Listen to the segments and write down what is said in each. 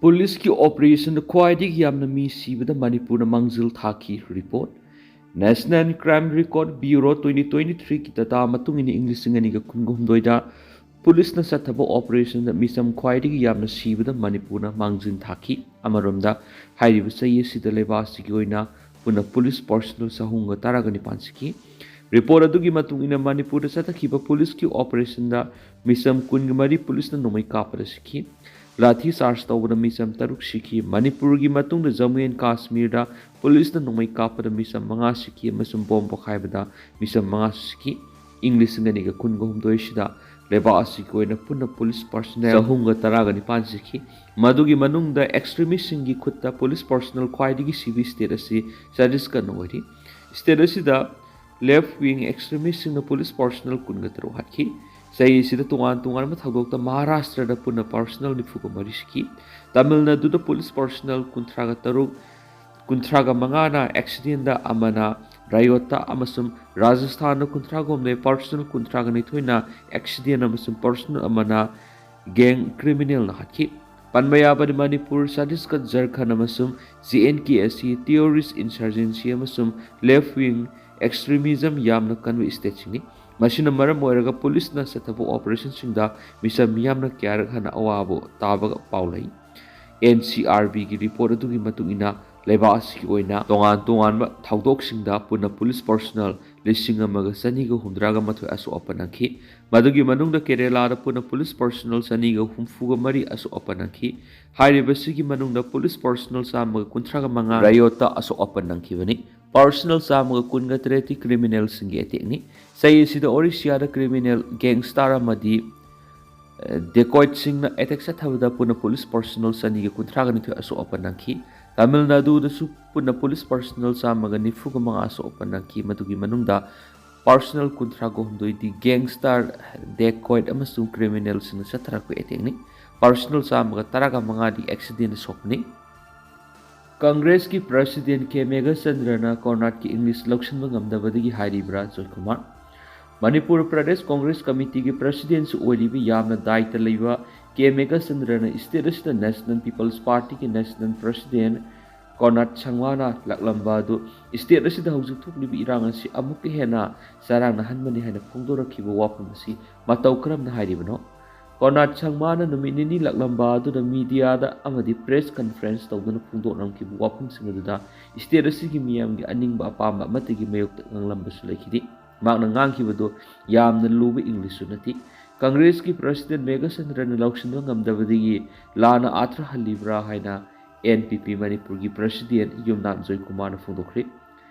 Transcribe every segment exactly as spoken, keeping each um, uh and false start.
ꯄꯨꯂꯤꯁꯀꯤ ꯑꯣꯄꯔꯦꯁꯟꯗ ꯈ꯭ꯋꯥꯏꯗꯒꯤ ꯌꯥꯝꯅ ꯃꯤ ꯁꯤꯕꯗ ꯃꯅꯤꯄꯨꯔꯅ ꯃꯥꯡꯖꯤꯜ ꯊꯥꯈꯤ꯫ Report. National Crime Record Bureau twenty twenty-threeꯒꯤ ꯗꯇꯥ ꯃꯇꯨꯡ ꯏꯟꯅ ꯏꯪ ꯂꯤꯁꯤꯡ ꯑꯅꯤꯒ ꯀꯨꯟꯒ ꯍꯨꯝꯗꯣꯏꯗ ꯄꯨꯂꯤꯁꯅ ꯆꯠꯊꯕ ꯑꯣꯄꯔꯦꯁꯟꯗ ꯃꯤꯆꯝ ꯈ꯭ꯋꯥꯏꯗꯒꯤ ꯌꯥꯝꯅ ꯁꯤꯕꯗ ꯃꯅꯤꯄꯨꯔꯅ ꯃꯥꯡꯖꯤꯜ ꯊꯥꯈꯤ꯫ ꯑꯃꯔꯣꯝꯗ, ꯍꯥꯏꯔꯤꯕ ꯆꯍꯤ ꯑꯁꯤꯗ ꯂꯩꯕꯥꯛ ꯑꯁꯤꯒꯤ ꯑꯣꯏꯅ ꯄꯨꯟꯅ ꯄꯨꯂꯤꯁ ꯄꯔꯁꯅꯦꯜ ꯆꯍꯨꯝꯒ ꯇꯔꯥꯒ ꯅꯤꯄꯥꯟ ꯁꯤꯈꯤ꯫ ꯔꯤꯄꯣꯔꯠ ꯑꯗꯨꯒꯤ ꯃꯇꯨꯡ ꯏꯟꯅ, ꯃꯅꯤꯄꯨꯔꯗ ꯆꯠꯊꯈꯤꯕ ꯄꯨꯂꯤꯁꯀꯤ ꯑꯣꯄꯔꯦꯁꯟꯗ ꯃꯤꯆꯝ ꯀꯨꯟꯒ ꯃꯔꯤ ꯄꯨꯂꯤꯁꯅ ꯅꯣꯡꯃꯩ ꯀꯥꯞꯄꯗ ꯁꯤꯈꯤ꯫ ꯂꯥꯊꯤ ꯆꯥꯔꯖ ꯇꯧꯕꯗ ꯃꯤꯆꯝ ꯇꯔꯨꯛ ꯁꯤꯈꯤ꯫ ꯃꯅꯤꯄꯨꯔꯒꯤ ꯃꯇꯨꯡꯗ ꯖꯝꯃꯨ ꯑꯦꯟ ꯀꯥꯁꯃꯤꯔꯗ ꯄꯨꯂꯤꯁꯅ ꯅꯣꯡꯃꯩ ꯀꯥꯞꯄꯗ ꯃꯤꯆꯝ ꯃꯉꯥ ꯁꯤꯈꯤ ꯑꯃꯁꯨꯡ ꯕꯣꯝ ꯄꯣꯈꯥꯏꯕꯗ ꯃꯤꯆꯝ ꯃꯉꯥꯁꯨ ꯁꯤꯈꯤ꯫ ꯏꯪ ꯂꯤꯁꯤꯡ ꯑꯅꯤꯒ ꯀꯨꯟꯒ ꯍꯨꯝꯗꯣꯏꯁꯤꯗ ꯂꯩꯕꯥꯛ ꯑꯁꯤꯒꯤ ꯑꯣꯏꯅ ꯄꯨꯟꯅ ꯄꯨꯂꯤꯁ ꯄꯔꯁꯅꯦꯜ ꯆꯍꯨꯝꯒ ꯇꯔꯥꯒ ꯅꯤꯄꯥꯟ ꯁꯤꯈꯤ꯫ ꯃꯗꯨꯒꯤ ꯃꯅꯨꯡꯗ ꯑꯦꯛꯁꯇ꯭ꯔꯤꯃꯤꯁꯁꯤꯡꯒꯤ ꯈꯨꯠꯇ ꯄꯨꯂꯤꯁ ꯄꯔꯁꯅꯦꯜ ꯈ꯭ꯋꯥꯏꯗꯒꯤ ꯁꯤꯕꯤ ꯁ꯭ꯇꯦꯠ ꯑꯁꯤ ꯆꯇꯤꯁꯒꯔꯅ ꯑꯣꯏꯔꯤ꯫ ꯁ꯭ꯇꯦꯠ ꯑꯁꯤꯗ ꯂꯦꯐ ꯋꯤꯡ ꯑꯦꯛꯁꯇ꯭ꯔꯤꯃꯤꯁꯁꯤꯡꯅ ꯄꯨꯂꯤꯁ ꯄꯔꯁꯅꯦꯜ ꯀꯨꯟꯒ ꯇꯔꯨꯛ ꯍꯥꯠꯈꯤ꯫ ꯆꯍꯤ ꯑꯁꯤꯗ ꯇꯣꯉꯥꯟ ꯇꯣꯉꯥꯟꯕ ꯊꯧꯗꯣꯛꯇ ꯃꯍꯥꯔꯥꯁꯇ꯭ꯔꯗ ꯄꯨꯟꯅ ꯄꯔꯁꯅꯦꯜ ꯅꯤꯐꯨꯒ ꯃꯔꯤ ꯁꯤꯈꯤ꯫ ꯇꯥꯃꯤꯜ ꯅꯥꯗꯨꯗ ꯄꯨꯂꯤꯁ ꯄꯔꯁꯅꯦꯜ ꯀꯨꯟꯊ꯭ꯔꯥꯒ ꯇꯔꯨꯛ, ꯀꯨꯟꯊ꯭ꯔꯥꯒ ꯃꯉꯥꯅ ꯑꯦꯛꯁꯤꯗꯦꯟꯗ, ꯑꯃꯅ ꯔꯥꯏꯌꯣꯠꯇ ꯑꯃꯁꯨꯡ ꯔꯥꯖꯁꯊꯥꯟꯗ ꯀꯨꯟꯊ꯭ꯔꯥꯒ ꯍꯨꯝꯗꯣꯏ, ꯄꯔꯁꯅꯦꯜ ꯀꯨꯟꯊ꯭ꯔꯥꯒ ꯅꯤꯊꯣꯏꯅ ꯑꯦꯛꯁꯤꯗꯦꯟ ꯑꯃꯁꯨꯡ ꯄꯔꯁꯅꯦꯜ ꯑꯃꯅ ꯒꯦꯡ ꯀ꯭ꯔꯤꯃꯤꯅꯦꯜꯅ ꯍꯥꯠꯈꯤ꯫ ꯄꯟꯕ ꯌꯥꯕꯗꯤ, ꯃꯅꯤꯄꯨꯔ, ꯆꯇꯤꯁꯒꯔ, ꯖꯔꯈꯟ ꯑꯃꯁꯨꯡ ꯖꯦ ꯑꯦꯟ ꯀꯦ ꯑꯁꯤ ꯇꯦꯔꯣꯔꯤꯁ, ꯏꯟꯁꯔꯖꯦꯟꯁꯤ ꯑꯃꯁꯨꯡ ꯂꯦꯐ ꯋꯤꯡ ꯑꯦꯛꯁꯇ꯭ꯔꯤꯃꯤꯖꯝ ꯌꯥꯝꯅ ꯀꯟꯕ ꯁ꯭ꯇꯦꯠꯁꯤꯡꯅꯤ꯫ ꯃꯁꯤꯅ ꯃꯔꯝ ꯑꯣꯏꯔꯒ ꯄꯨꯂꯤꯁꯅ ꯆꯠꯊꯕ ꯑꯣꯄꯔꯦꯁꯟꯁꯤꯡꯗ ꯃꯤꯆꯝ ꯃꯤꯌꯥꯝꯅ ꯀꯌꯥꯔꯛ ꯍꯟꯅ ꯑꯋꯥꯕ ꯇꯥꯕꯒ ꯄꯥꯎ ꯂꯩ꯫ ꯑꯦꯟ ꯁꯤ ꯑꯥꯔ ꯕꯤꯒꯤ ꯔꯤꯄꯣꯔꯠ ꯑꯗꯨꯒꯤ ꯃꯇꯨꯡ ꯏꯟꯅ, ꯂꯩꯕꯥꯛ ꯑꯁꯤꯒꯤ ꯑꯣꯏꯅ ꯇꯣꯉꯥꯟ ꯇꯣꯉꯥꯟꯕ ꯊꯧꯗꯣꯛꯁꯤꯡꯗ ꯄꯨꯟꯅ ꯄꯨꯂꯤꯁ ꯄꯔꯁꯅꯦꯜ ꯂꯤꯁꯤꯡ ꯑꯃꯒ ꯆꯅꯤꯒ ꯍꯨꯝꯗ꯭ꯔꯥꯒ ꯃꯥꯊꯣꯏ ꯑꯁꯣꯛ ꯑꯄꯟ ꯅꯪꯈꯤ꯫ ꯃꯗꯨꯒꯤ ꯃꯅꯨꯡꯗ ꯀꯦꯔꯦꯂꯥꯗ ꯄꯨꯟꯅ ꯄꯨꯂꯤꯁ ꯄꯔꯁꯅꯦꯜ ꯆꯅꯤꯒ ꯍꯨꯝꯐꯨꯒ ꯃꯔꯤ ꯑꯁꯣꯛ ꯑꯄꯟ ꯅꯪꯈꯤ꯫ ꯍꯥꯏꯔꯤꯕꯁꯤꯒꯤ ꯃꯅꯨꯡꯗ ꯄꯨꯂꯤꯁ ꯄꯔꯁꯅꯦꯜ ꯆꯥꯝꯃꯒ ꯀꯨꯟꯊ꯭ꯔꯥꯒ ꯃꯉꯥ ꯔꯥꯏꯌꯣꯠꯇ ꯑꯁꯣꯛ ꯑꯄꯟ ꯅꯪꯈꯤꯕꯅꯤ꯫ ꯄꯔꯁꯅꯦꯜ ꯆꯥꯝꯃꯒ ꯀꯨꯟꯒ ꯇꯔꯦꯠꯇꯤ ꯀ꯭ꯔꯤꯃꯤꯅꯦꯜꯁꯤꯡꯒꯤ ꯑꯦꯇꯦꯛꯅꯤ꯫ ꯆꯍꯤ ꯑꯁꯤꯗ ꯑꯣꯔꯤꯁꯤꯌꯥꯗ ꯀ꯭ꯔꯤꯃꯤꯅꯦꯜ ꯒꯦꯡꯁꯇꯥꯔ ꯑꯃꯗꯤ, ꯑ, ꯗꯦꯀꯣꯏꯠꯁꯤꯡꯅ ꯑꯦꯇꯦꯛ ꯆꯠꯊꯕꯗ ꯄꯨꯟꯅ ꯄꯨꯂꯤꯁ ꯄꯔꯁꯅꯦꯜ ꯆꯅꯤꯒ ꯀꯨꯟꯊ꯭ꯔꯥꯒ ꯅꯤꯊꯣꯏ ꯑꯁꯣꯛ ꯑꯄꯟ ꯅꯪꯈꯤ꯫ ꯇꯥꯃꯤꯜ ꯅꯥꯗꯨꯗꯁꯨ ꯄꯨꯟꯅ ꯄꯨꯂꯤꯁ ꯄꯔꯁꯅꯦꯜ ꯆꯥꯝꯃꯒ ꯅꯤꯐꯨꯒ ꯃꯉꯥ ꯑꯁꯣꯛ ꯑꯄꯟ ꯅꯪꯈꯤ꯫ ꯃꯗꯨꯒꯤ ꯃꯅꯨꯡꯗ ꯄꯔꯁꯅꯦꯜ ꯀꯨꯟꯊ꯭ꯔꯥꯒ ꯍꯨꯝꯗꯣꯏꯗꯤ ꯒꯦꯡꯁꯇꯥꯔ, ꯗꯦꯀꯣꯏꯠ ꯑꯃꯁꯨꯡ ꯀ꯭ꯔꯤꯃꯤꯅꯦꯜꯁꯤꯡꯅ ꯆꯠꯊꯔꯛꯄ ꯑꯦꯇꯦꯛꯅꯤ꯫ ꯄꯔꯁꯅꯦꯜ ꯆꯥꯝꯃꯒ ꯇꯔꯥꯒ ꯃꯉꯥꯗꯤ ꯑꯦꯛꯁꯤꯗꯦꯟꯗ ꯁꯣꯛꯄꯅꯤ꯫ ꯀꯪꯒ꯭ꯔꯦꯁꯀꯤ ꯄ꯭ꯔꯁꯤꯗꯦꯟ ꯀꯦ ꯃꯦꯘꯆꯟꯗ꯭ꯔꯅ ꯀꯣꯔꯅꯥꯠꯀꯤ ꯏꯪꯂꯤꯁ ꯂꯧꯁꯤꯟꯕ ꯉꯝꯗꯕꯗꯒꯤ ꯍꯥꯏꯔꯤꯕ꯭ꯔꯥ? ꯖꯣꯏꯀꯨꯃꯥꯔ꯫ ꯃꯅꯤꯄꯨꯔ ꯄ꯭ꯔꯗꯦꯁ ꯀꯣꯡꯒ꯭ꯔꯦꯁ ꯀꯃꯤꯇꯤꯒꯤ ꯄ꯭ꯔꯁꯤꯗꯦꯟꯁꯨ ꯑꯣꯏꯔꯤꯕ ꯌꯥꯝꯅ ꯗꯥꯏꯇ ꯂꯩꯕ ꯀꯦ ꯃꯦꯘꯆꯟꯗ꯭ꯔꯅ ꯁ꯭ꯇꯦꯠ ꯑꯁꯤꯗ ꯅꯦꯁꯅꯦꯜ ꯄꯤꯄꯜꯁ ꯄꯥꯔꯇꯤꯒꯤ ꯅꯦꯁꯅꯦꯜ ꯄ꯭ꯔꯁꯤꯗꯦꯟ ꯀꯣꯔꯅꯥꯠ ꯁꯪꯃꯥꯅ ꯂꯥꯛꯂꯝꯕ ꯑꯗꯨ ꯁ꯭ꯇꯦꯠ ꯑꯁꯤꯗ ꯍꯧꯖꯤꯛ ꯊꯣꯛꯂꯤꯕ ꯏꯔꯥꯡ ꯑꯁꯤ ꯑꯃꯨꯛꯀ ꯍꯦꯟꯅ ꯆꯔꯥꯡꯅꯍꯟꯕꯅꯤ ꯍꯥꯏꯅ ꯐꯣꯡꯗꯣꯔꯛꯈꯤꯕ ꯋꯥꯐꯝ ꯑꯁꯤ ꯃꯇꯧ ꯀꯔꯝꯅ ꯍꯥꯏꯔꯤꯕꯅꯣ? ꯀꯣꯔꯅꯥꯠ ꯁꯪꯃꯥꯅ ꯅꯨꯃꯤꯠ ꯅꯤꯅꯤ ꯂꯥꯛꯂꯝꯕ ꯑꯗꯨꯗ ꯃꯤꯗꯤꯌꯥꯗ ꯑꯃꯗꯤ ꯄ꯭ꯔꯦꯁ ꯀꯟꯐꯔꯦꯟꯁ ꯇꯧꯗꯨꯅ ꯐꯣꯡꯗꯣꯛꯂꯝꯈꯤꯕ ꯋꯥꯐꯝꯁꯤꯡ ꯑꯗꯨꯗ ꯁ꯭ꯇꯦꯠ ꯑꯁꯤꯒꯤ ꯃꯤꯌꯥꯝꯒꯤ ꯑꯅꯤꯡꯕ ꯑꯄꯥꯝꯕ ꯑꯃꯠꯇꯒꯤ ꯃꯥꯌꯣꯛꯇ ꯉꯥꯡꯂꯝꯕꯁꯨ ꯂꯩꯈꯤꯗꯦ꯫ ꯃꯍꯥꯛꯅ ꯉꯥꯡꯈꯤꯕꯗꯨ ꯌꯥꯝꯅ ꯂꯨꯕ ꯏꯪꯂꯤꯁꯁꯨ ꯅꯠꯇꯦ꯫ ꯀꯪꯒ꯭ꯔꯦꯁꯀꯤ ꯄ꯭ꯔꯁꯤꯗꯦꯟ ꯃꯦꯘꯆꯟꯗ꯭ꯔꯅ ꯂꯧꯁꯤꯟꯕ ꯉꯝꯗꯕꯗꯒꯤ ꯂꯥꯟꯅ ꯑꯥꯊ꯭ꯔ ꯍꯜꯂꯤꯕ꯭ꯔꯥ ꯍꯥꯏꯅ ꯑꯦꯟ ꯄꯤ ꯄꯤ ꯃꯅꯤꯄꯨꯔꯒꯤ ꯄ꯭ꯔꯁꯤꯗꯦꯟ ꯌꯨꯝꯅꯥꯝ ꯖꯣꯏꯀꯨꯃꯥꯔꯅ ꯐꯣꯡꯗꯣꯛꯈ꯭ꯔꯦ꯫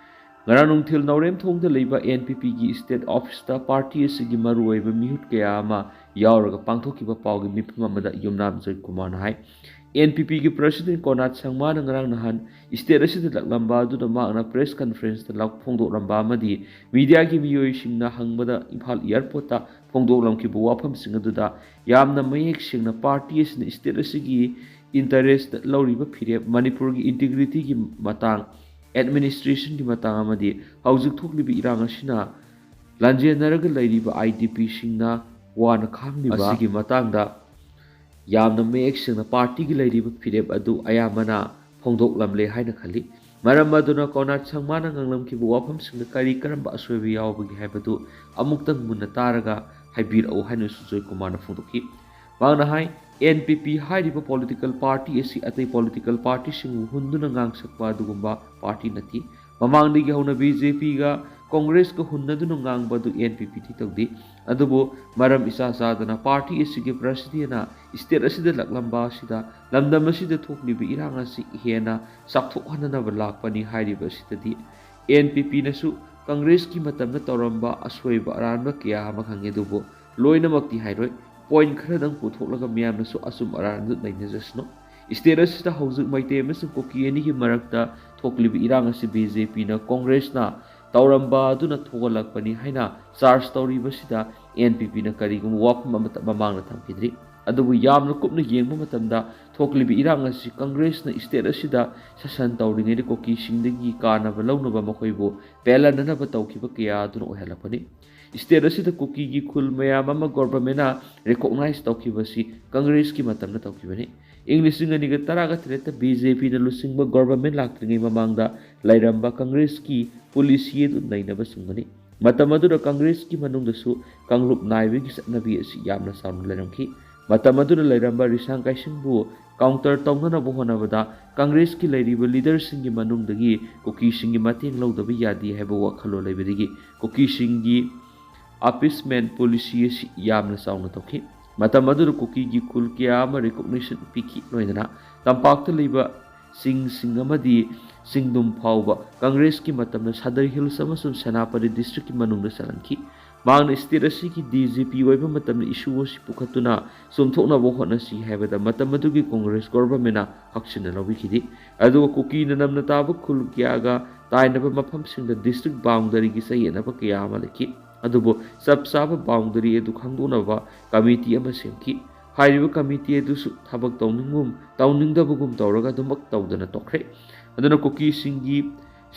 ꯉꯔꯥꯡ ꯅꯨꯡꯊꯤꯜ ꯅꯥꯎꯔꯦꯝꯊꯣꯡꯗ ꯂꯩꯕ ꯑꯦꯟ ꯄꯤ ꯄꯤꯒꯤ ꯁ꯭ꯇꯦꯠ ꯑꯣꯐꯤꯁꯇ ꯄꯥꯔꯇꯤ ꯑꯁꯤꯒꯤ ꯃꯔꯨꯑꯣꯏꯕ ꯃꯤꯍꯨꯠ ꯀꯌꯥ ꯑꯃ ꯌꯥꯎꯔꯒ ꯄꯥꯡꯊꯣꯛꯈꯤꯕ ꯄꯥꯎꯒꯤ ꯃꯤꯐꯝ ꯑꯃꯗ ꯌꯨꯝꯅꯥꯝ ꯖꯣꯏꯀꯨꯃꯥꯔꯅ ꯍꯥꯏ, ꯑꯦꯟ ꯄꯤ ꯄꯤꯒꯤ ꯄ꯭ꯔꯁꯤꯗꯦꯟ ꯀꯣꯔꯅꯥꯠ ꯁꯪꯃꯥꯅ ꯉꯔꯥꯡ ꯅꯍꯥꯟ ꯁ꯭ꯇꯦꯠ ꯑꯁꯤꯗ ꯂꯥꯛꯂꯝꯕ ꯑꯗꯨꯗ ꯃꯍꯥꯛꯅ ꯄ꯭ꯔꯦꯁ ꯀꯟꯐꯔꯦꯟꯁꯇ ꯂꯥꯎ-, ꯐꯣꯡꯗꯣꯛꯂꯝꯕ ꯑꯃꯗꯤ ꯃꯤꯗꯤꯌꯥꯒꯤ ꯃꯤꯑꯣꯏꯁꯤꯡꯅ ꯍꯪꯕꯗ ꯏꯝꯐꯥꯜ ꯑꯦꯌꯔꯄꯣꯔꯠꯇ ꯐꯣꯡꯗꯣꯛꯂꯝꯈꯤꯕ ꯋꯥꯐꯝꯁꯤꯡ ꯑꯗꯨꯗ ꯌꯥꯝꯅ ꯃꯌꯦꯛ ꯁꯦꯡꯅ ꯄꯥꯔꯇꯤ ꯑꯁꯤꯅ ꯁ꯭ꯇꯦꯠ ꯑꯁꯤꯒꯤ ꯏꯟꯇꯔꯦꯁꯇ ꯂꯧꯔꯤꯕ ꯐꯤꯔꯦꯞ, ꯃꯅꯤꯄꯨꯔꯒꯤ ꯏꯟꯇꯤꯒ꯭ꯔꯤꯇꯤꯒꯤ ꯃꯇꯥꯡ, ꯑꯦꯗꯃꯤꯅꯤꯁꯇ꯭ꯔꯦꯁꯟꯒꯤ ꯃꯇꯥꯡ ꯑꯃꯗꯤ ꯍꯧꯖꯤꯛ ꯊꯣꯛꯂꯤꯕ ꯏꯔꯥꯡ ꯑꯁꯤꯅ ꯂꯥꯟꯖꯦꯟꯅꯔꯒ ꯂꯩꯔꯤꯕ ꯑꯥꯏ ꯗꯤ ꯄꯤꯁꯤꯡꯅ ꯋꯥꯅ ꯈꯥꯡꯂꯤꯕ ꯑꯁꯤꯒꯤ ꯃꯇꯥꯡꯗ ꯌꯥꯝꯅ ꯃꯌꯦꯛ ꯁꯦꯡꯅ ꯄꯥꯔꯇꯤꯒꯤ ꯂꯩꯔꯤꯕ ꯐꯤꯔꯦꯞ ꯑꯗꯨ ꯑꯌꯥꯝꯕꯅ ꯐꯣꯡꯗꯣꯛꯂꯝꯂꯦ ꯍꯥꯏꯅ ꯈꯜꯂꯤ꯫ ꯃꯔꯝ ꯑꯗꯨꯅ ꯀꯣꯔꯅꯥꯠ ꯁꯪꯃꯥꯅ ꯉꯥꯡꯂꯝꯈꯤꯕ ꯋꯥꯐꯝꯁꯤꯡꯗ ꯀꯔꯤ ꯀꯔꯝꯕ ꯑꯁꯣꯏꯕ ꯌꯥꯎꯕꯒꯦ ꯍꯥꯏꯕꯗꯨ ꯑꯃꯨꯛꯇꯪ ꯃꯨꯟꯅ ꯇꯥꯔꯒ ꯍꯥꯏꯕꯤꯔꯛꯎ ꯍꯥꯏꯅꯁꯨ ꯖꯣꯏꯀꯨꯃꯥꯔꯅ ꯐꯣꯡꯗꯣꯛꯈꯤ꯫ ꯃꯍꯥꯛꯅ ꯍꯥꯏ, ꯑꯦꯟ ꯄꯤ ꯄꯤ ꯍꯥꯏꯔꯤꯕ ꯄꯣꯂꯤꯇꯤꯀꯦꯜ ꯄꯥꯔꯇꯤ ꯑꯁꯤ ꯑꯇꯩ ꯄꯣꯂꯤꯇꯤꯀꯦꯜ ꯄꯥꯔꯇꯤꯁꯤꯡꯕꯨ ꯍꯨꯟꯗꯨꯅ ꯉꯥꯡꯁꯛꯄ ꯑꯗꯨꯒꯨꯝꯕ ꯄꯥꯔꯇꯤ ꯅꯠꯇꯦ꯫ ꯃꯃꯥꯡꯗꯒꯤ ꯍꯧꯅ ꯕꯤ ꯖꯦ ꯄꯤꯒ ꯀꯣꯡꯒ꯭ꯔꯦꯁꯀ ꯍꯨꯟꯅꯗꯨꯅ ꯉꯥꯡꯕ ꯑꯗꯨ ꯑꯦꯟ ꯄꯤ ꯄꯤꯗꯤ ꯇꯧꯗꯦ꯫ ꯑꯗꯨꯕꯨ ꯃꯔꯝ ꯏꯆꯥ ꯆꯥꯗꯅ ꯄꯥꯔꯇꯤ ꯑꯁꯤꯒꯤ ꯄ꯭ꯔꯁꯤꯗꯦꯟꯅ ꯁ꯭ꯇꯦꯠ ꯑꯁꯤꯗ ꯂꯥꯛꯂꯝꯕ ꯑꯁꯤꯗ ꯂꯝꯗꯝ ꯑꯁꯤꯗ ꯊꯣꯛꯂꯤꯕ ꯏꯔꯥꯡ ꯑꯁꯤ ꯍꯦꯟꯅ ꯆꯥꯎꯊꯣꯛꯍꯟꯅꯅꯕ ꯂꯥꯛꯄꯅꯤ ꯍꯥꯏꯔꯤꯕ ꯑꯁꯤꯗꯗꯤ ꯑꯦꯟ ꯄꯤ ꯄꯤꯅꯁꯨ ꯀꯪꯒ꯭ꯔꯦꯁꯀꯤ ꯃꯇꯝꯗ ꯇꯧꯔꯝꯕ ꯑꯁꯣꯏꯕ ꯑꯔꯥꯟꯕ ꯀꯌꯥ ꯑꯃ ꯈꯪꯉꯤ, ꯑꯗꯨꯕꯨ ꯂꯣꯏꯅꯃꯛꯇꯤ ꯍꯥꯏꯔꯣꯏ꯫ ꯄꯣꯏꯟꯠ ꯈꯔꯗꯪ ꯄꯨꯊꯣꯛꯂꯒ ꯃꯤꯌꯥꯝꯅꯁꯨ ꯑꯆꯨꯝ ꯑꯔꯥꯟꯗꯨ ꯅꯩꯅꯖꯁꯅꯨ꯫ ꯁ꯭ꯇꯦꯠ ꯑꯁꯤꯗ ꯍꯧꯖꯤꯛ ꯃꯩꯇꯩ ꯑꯃꯁꯨꯡ ꯀꯨꯀꯤ ꯑꯅꯤꯒꯤ ꯃꯔꯛꯇ ꯊꯣꯛꯂꯤꯕ ꯏꯔꯥꯡ ꯑꯁꯤ ꯕꯤ ꯖꯦ ꯄꯤꯅ ꯀꯣꯡꯒ꯭ꯔꯦꯁꯅ ꯇꯧꯔꯝꯕ ꯑꯗꯨꯅ ꯊꯣꯛꯍꯜꯂꯛꯄꯅꯤ ꯍꯥꯏꯅ ꯆꯥꯔꯖ ꯇꯧꯔꯤꯕꯁꯤꯗ ꯑꯦꯟ ꯄꯤ ꯄꯤꯅ ꯀꯔꯤꯒꯨꯝꯕ ꯋꯥꯐꯝ ꯑꯃꯠꯇ ꯃꯃꯥꯡꯗ ꯊꯝꯈꯤꯗ꯭ꯔꯤ꯫ ꯑꯗꯨꯕꯨ ꯌꯥꯝꯅ ꯀꯨꯞꯅ ꯌꯦꯡꯕ ꯃꯇꯝꯗ ꯊꯣꯛꯂꯤꯕ ꯏꯔꯥꯡ ꯑꯁꯤ ꯀꯪꯒ꯭ꯔꯦꯁꯅ state ꯑꯁꯤꯗ ꯁꯥꯁꯟ ꯇꯧꯔꯤꯉꯩꯗ ꯀꯨꯀꯤꯁꯤꯡꯗꯒꯤ ꯀꯥꯟꯅꯕ ꯂꯧꯅꯕ ꯃꯈꯣꯏꯕꯨ ꯄꯦꯜꯍꯟꯅꯅꯕ ꯇꯧꯈꯤꯕ ꯀꯌꯥ ꯑꯗꯨꯅ ꯑꯣꯏꯍꯜꯂꯛꯄꯅꯤ꯫ State ꯑꯁꯤꯗ ꯀꯨꯀꯤꯒꯤ ꯈꯨꯜ ꯃꯌꯥꯝ ꯑꯃ governmentꯅ recognize ꯇꯧꯈꯤꯕꯁꯤ ꯀꯪꯒ꯭ꯔꯦꯁꯀꯤ ꯃꯇꯝꯗ ꯇꯧꯈꯤꯕꯅꯤ꯫ ꯏꯪ ꯂꯤꯁꯤꯡ ꯑꯅꯤꯒ ꯇꯔꯥꯒ ꯇꯔꯦꯠꯇ BJPꯅ ꯂꯨꯆꯤꯡꯕ government ꯂꯥꯛꯇ꯭ꯔꯤꯉꯩ ꯃꯃꯥꯡꯗ ꯂꯩꯔꯝꯕ ꯀꯪꯒ꯭ꯔꯦꯁꯀꯤ policy ꯑꯗꯨ ꯅꯩꯅꯕ ꯆꯨꯝꯒꯅꯤ꯫ ꯃꯇꯝ ꯑꯗꯨꯗ ꯀꯪꯒ꯭ꯔꯦꯁꯀꯤ ꯃꯅꯨꯡꯗꯁꯨ ꯀꯥꯡꯂꯨꯞ ꯅꯥꯏꯕꯒꯤ ꯆꯠꯅꯕꯤ ꯑꯁꯤ ꯌꯥꯝꯅ ꯆꯥꯎꯅ ꯂꯩꯔꯝꯈꯤ꯫ ꯃꯇꯝ ꯑꯗꯨꯗ ꯂꯩꯔꯝꯕ ꯔꯤꯁꯥꯡ ꯀꯥꯏꯁꯤꯡꯕꯨ counter ꯇꯧꯅꯅꯕ ꯍꯣꯠꯅꯕꯗ ꯀꯪꯒ꯭ꯔꯦꯁꯀꯤ ꯂꯩꯔꯤꯕ leaderꯁꯤꯡꯒꯤ ꯃꯅꯨꯡꯗꯒꯤ ꯀꯨꯀꯤꯁꯤꯡꯒꯤ ꯃꯇꯦꯡ ꯂꯧꯗꯕ ꯌꯥꯗꯦ ꯍꯥꯏꯕ ꯋꯥꯈꯜꯂꯣꯟ ꯂꯩꯕꯗꯒꯤ ꯀꯨꯀꯤꯁꯤꯡꯒꯤ appeasement policy ꯑꯁꯤ ꯌꯥꯝꯅ ꯆꯥꯎꯅ ꯇꯧꯈꯤ꯫ ꯃꯇꯝ ꯑꯗꯨꯗ ꯀꯨꯀꯤꯒꯤ ꯈꯨꯜ ꯀꯌꯥ ꯑꯃ recognition ꯄꯤꯈꯤ꯫ ꯂꯣꯏꯅꯅ ꯇꯝꯄꯥꯛꯇ ꯂꯩꯕ ꯆꯤꯡꯁꯤꯡ ꯑꯃꯗꯤ ꯆꯤꯡꯗꯨꯝ ꯐꯥꯎꯕ ꯀꯪꯒ꯭ꯔꯦꯁꯀꯤ ꯃꯇꯝꯗ ꯁꯗꯔ ꯍꯤꯜꯁ ꯑꯃꯁꯨꯡ ꯁꯦꯅꯥꯄꯇꯤ districtꯀꯤ ꯃꯅꯨꯡꯗ ꯆꯜꯍꯟꯈꯤ꯫ ꯃꯍꯥꯛꯅ state ꯑꯁꯤꯒꯤ DGP ꯑꯣꯏꯕ ꯃꯇꯝꯗ issue ꯑꯁꯤ ꯄꯨꯈꯠꯇꯨꯅ ꯆꯨꯝꯊꯣꯛꯅꯕ ꯍꯣꯠꯅꯁꯤ ꯍꯥꯏꯕꯗ ꯃꯇꯝ ꯑꯗꯨꯒꯤ ꯀꯪꯒ꯭ꯔꯦꯁ governmentꯅ ꯍꯛꯆꯤꯟꯅ ꯂꯧꯕꯤꯈꯤꯗꯦ꯫ ꯑꯗꯨꯒ ꯀꯨꯀꯤꯅ ꯅꯝꯅ ꯇꯥꯕ ꯈꯨꯜ ꯀꯌꯥꯒ ꯇꯥꯏꯅꯕ ꯃꯐꯝꯁꯤꯡꯗ district boundaryꯒꯤ ꯆꯌꯦꯠꯅꯕ ꯀꯌꯥ ꯑꯃ ꯂꯩꯈꯤ꯫ ꯑꯗꯨꯕꯨ ꯆꯞ ꯆꯥꯕ boundary ꯑꯗꯨ ꯈꯪꯗꯣꯛꯅꯕ committee ꯑꯃ ꯁꯦꯝꯈꯤ꯫ ꯍꯥꯏꯔꯤꯕ committee ꯑꯗꯨꯁꯨ ꯊꯕꯛ ꯇꯧꯅꯤꯡꯒꯨꯝ ꯇꯧꯅꯤꯡꯗꯕꯒꯨꯝ ꯇꯧꯔꯒ ꯑꯗꯨꯃꯛ ꯇꯧꯗꯅ ꯇꯣꯛꯈ꯭ꯔꯦ꯫ ꯑꯗꯨꯅ ꯀꯨꯀꯤꯁꯤꯡꯒꯤ